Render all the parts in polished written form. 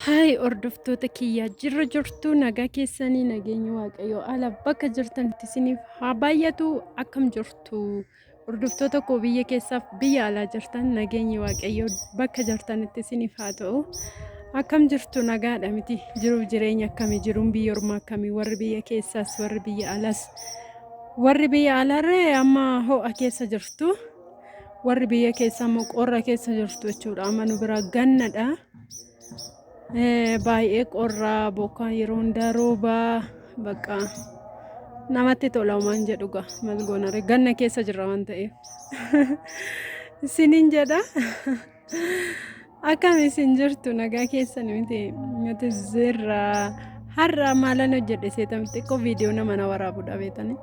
Haay hordoftoota kiyyaa, jirra jirtu? Nagaa keessanii? Nageenyi Waaqayyoo ala bakka jirtanitti isiniif haa baay'atu. Akkam jirtu, hordoftoota koo biyya keessaaf biyya alaa jirtan? Nageenyi Waaqayyoo bakka jirtanitti isiniif haa ta'u. Akkam jirtu? Nagaadha miti? Jiruuf jireenya akkamii? Jiruun biyya ormaa akkamii? Warri biyya keessaas, warri biyya alaas, warri biyya alaarree amma ho'a keessa jirtu, warri biyya keessaa immoo qorra keessa jirtu jechuudha. Amma nu bira gannadha. Baay'ee qorraa, bokkaan yeroo hundaa roobaa, bakka namatti tola waan jedhu gaa maal goonare, ganna keessa jirra waan ta'eef isiniin jedha. Akkam isin jirtu? Nagaa keessan miti? Nuti jirra. Har'a maalan hojjedhe seetan? Xiqqoo viidiyoo nama na waraabu dhabeetanii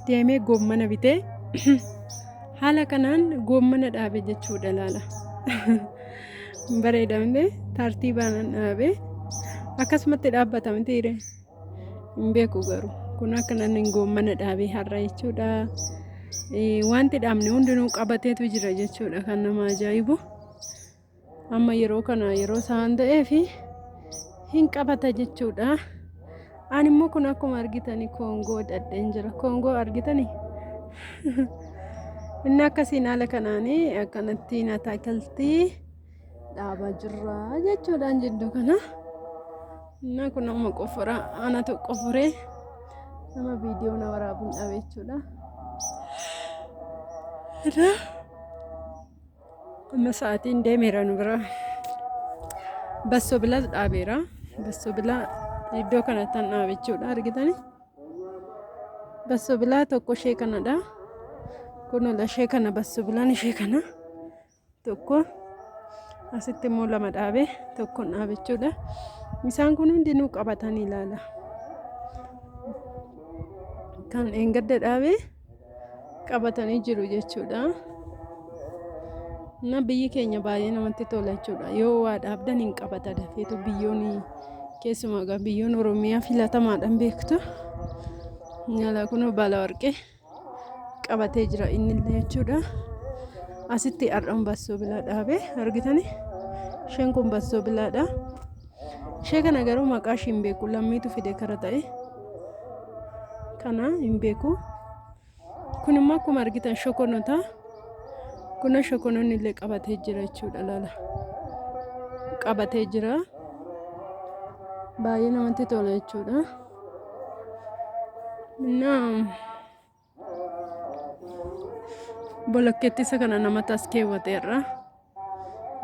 deemee goommana bitee haala kanaan goommana dhaabe jechuudha. Laala, bareeda miti? Tartiibaan dhaabe, akkasumatti dhaabbata miti? Hin beeku garuu kun akka namni goommana dhaabe har'a jechuudha. Wanti dhaabne hundinuu qabateetu jira jechuudha. Kan nama ajaa'ibu, amma yeroo kana yeroo isaan ta'eef hin qabata jechuudha. Ani immoo kun akkuma argitani koongoo dhadheen jira. Koongoo argitani? Inni akkasiin haala kanaanii akkanattiin ataakaltii dhaabaa jirra jechuudhaan jidduu kana. Inni kun amma qofora anatu qoforee, nama viidiyoo na waraabuun dhabe jechuudha. Amma sa'aatiin deemeera nu bira. Bassoo bilaas dhaabeera. Bassoo bilaa iddoo kanatti kan dhaabe jechuudha, argitani. Bassoo bilaa tokko ishee kanadha. Kun ishee kana, bassoo bilaan ishee kana tokko. Asitti immoo lama dhaabe, tokkon dhaabe jechuudha. Isaan kun hundinuu qabatanii ilaala. Kan eengadda dhaabe qabatanii jiru jechuudha. Na biyyi keenya baay'ee namatti tola jechuudha. Yoo waa dhaabdan hin qabata dafeetu. Biyyoon keessumaa egaa biyyoon Oromiyaa filatamaadhaan beektu. Nyaala kun baala warqee qabatee jira innillee jechuudha. Asitti har'aan bassoo bilaa dhaabe, argitani. Isheen kun bassoo bilaadha. Ishee kana garuu maqaa ishii hin beeku. Lammiitu fide kara ta'e. Kana hin beeku. Kun immoo akkuma argitan shokonota. Kun shokonoonni illee qabatee jira jechuudha, laala. Qabatee jira. Baay'ee namatti tola jechuudha. Innaa bolokkeetti isa kana namatti as keewwateerra.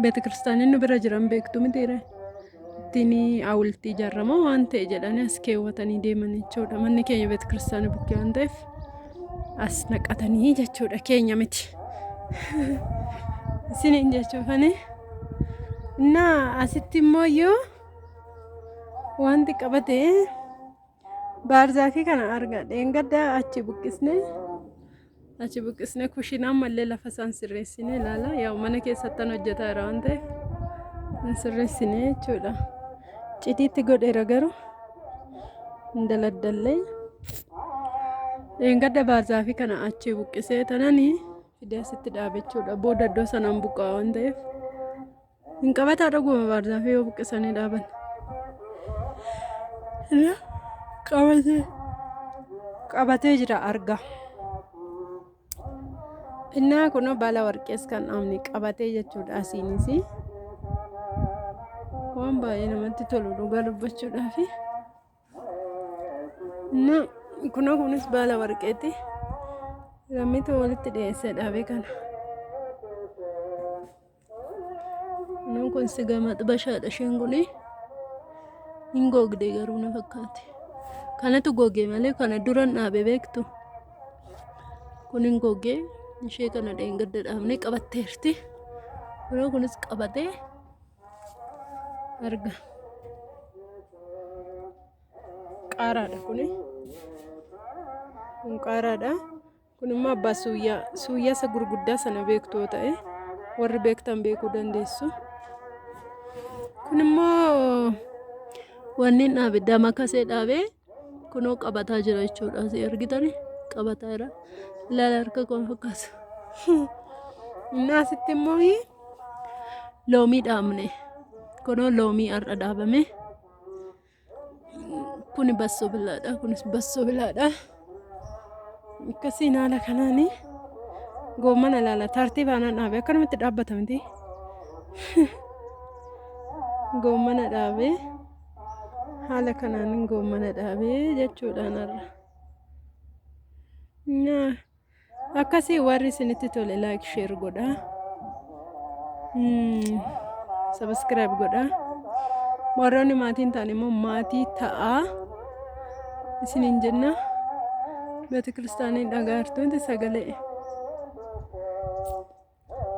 Beeta kiristaanii nu bira jiran beektu mitiire? Ittiin hawultii ijaaramoo waan ta'e jedhanii as keewwatanii deeman jechuudha. Manni keenya beeta kiristaanii bukkee waan ta'eef as naqatanii jechuudha, keenya miti. Isiniin jechuufani. Innaa asitti immoo iyyuu wanti qabate baarzaafii kana argadhe. Gadda achi buqqisne kushiinaa ammallee lafa isaan sirreessine ilaala. Yaa, mana keessattan hojjetaa jira waan ta'eef hin sirreessine jechuudha. Citiitti godheera garuu hin daladdallee. Gadda baarzaafii kana achi buqqisee tananii fidee asitti dhaabe jechuudha. Booda iddoo sanaan buqqaa waan ta'eef. Hin qabataa dhuguma baarzaafii yoo buqqisanii dhaaban. Qabatee jira, arga. Innaa kun baala warqees kan dhaabne qabatee jechuudha asiinis. Waan baay'ee namatti tolu dhugaa dubbachuudhaafi. Innaa kunoo kunis baala warqeeti. Lammiitu walitti dhiyeessee dhaabe kana. Kunuun kun siga maxbashaadha, isheen kuni. Hin gogde garuu na fakkaate. Kanatu goge malee kana duran dhaabe beektu. Kun hin goge, ishee kana dheengadda dhaabnee qabatteerti. Kunoo kunis qabatee arga. Qaaraadha kuni. Kun qaaraadha. Kun immoo abbaa suuyyaa. Suuyyaa isa gurguddaa sana beektu yoo ta'e, warri beektan beekuu dandeessu. Kun immoo wanni hin dhaabe damakasee dhaabe, kunoo qabataa jira jechuudha. Asii argitani, qabataa jira. Ilaala, harka koo fakkaata. Inni asitti immoo loomii dhaabne. Kunoo loomii har'a dhaabame. Kuni bassoo billaadha. Kunis bassoo billaadha. Akkasiin haala kanaani goommana ilaala. Tartiibaan dhaabe. Akkanumatti dhaabbata miti. Goommana dhaabe. Haala kanaan goommana dhaabe jechuudhaan har'a. Akkasii warri isinitti tole like, share godhaa. Subscribe godhaa. Warroonni maatiin ta'an immoo maatii ta'aa isiniin jenna. Beeta kiristaanii dhagaartuunti sagalee.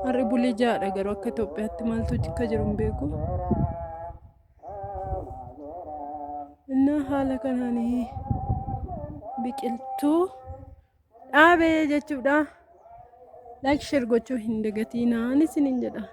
Har'i bulii ja'adha, garuu akka Itoophiyaatti maaltu akka jiru hin beeku. Innaa haala kanaan biqiltuu dhaabee jechuudha. Like, share gochuu hin dagatinaan isiniin jedha.